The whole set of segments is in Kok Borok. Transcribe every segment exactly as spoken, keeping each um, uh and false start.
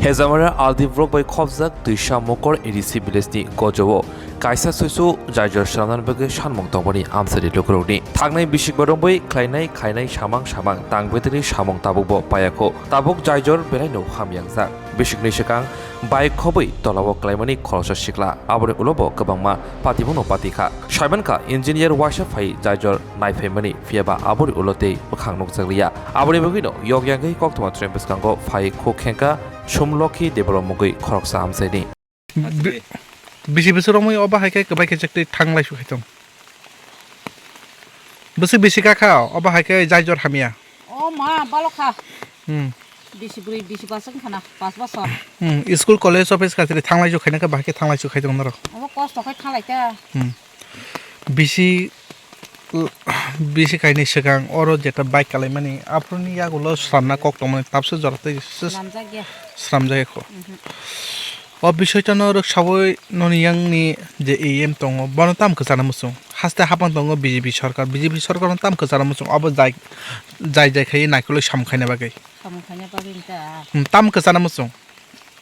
Hejamara Aldi block bai khopjak Twisa Mokor A D C village ni gojao kaisa suisu jaijor swnamnani bagwi sanmung tongmani amsari lukurokni. Thangnai bisikba romwi khlainai khainai samang samang tang bedini samung tabukbo payakho. Tabuk jaijor belaino hamyangjak. Bisikni swkang bike khobwi tolao klaimani khoroksa sikla. Aboni ulobo kwbangma patibungno patikha. Saimankha engineer waisa phai jaijor naiphaimani, phiyaba aboni ulo tei bwkhang nukjakliya. Aboni bagwino yokyangwi koktwma train bwskango phai khuk khengkha Somlokhi Debbarma mungwi khoroksa amchaini. Bi-, bisi bisi romwi obo hai khe kwbai khe chwk twi thanglai su khai tong. Bwswk bisi kha kha obo hai khe jaijor hamya. O ma, balok kha. Hmm. Bisi bwrwi, bisi bwswk wngkha na, pas bosor. Hmm, school, college, office kha tiri thanglai su khaina khe bahai khe thanglai su khai tong norok. Obo kosto khai thanglai kha. Hmm. Bisi, bisi kainwi swkang oro jeta bike kalaimani, aphuruni yagulo swnamna kok tongmani, tabse jora tei se Swnamjak ya. Swnamjak ya kho. Mhm. O bisoitano rwksaui noni yangni je A M tongo, bono tam kwchana muchung. Haste hapang tongo B J P sorkar, B J P sorkarno tam kwchana muchung. Obo jai, jai jai khai naikolwi samung khaina bagwi. Samung khaina bagwi ta. Hmm, tam kwchana muchung.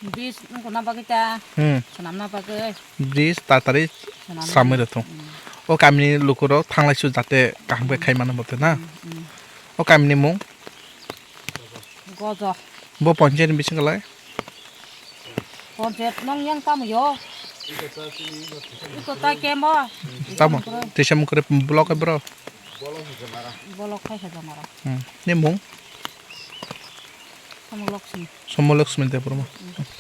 Bridge wngkona bagwi ta. Hmm. Swnamna bagwi. Bridge tatari swnamna sramwi bagwi. Rwthung. Hmm. O kamini lukurok thanglaisu jate kaham khe khai mano bote na. Hmm, hmm. O kamini mung? Gojo. Bo ponchayat ni bisingo lai? Ponchayat nong yang tamo yo? Iko ta kemo? Tamo? Tisa mukre block e bro? Bolok hai hai jamara. Hmm. Ni mung? Somo Loksmi. Somo Loksmi Debbarma. Hmm.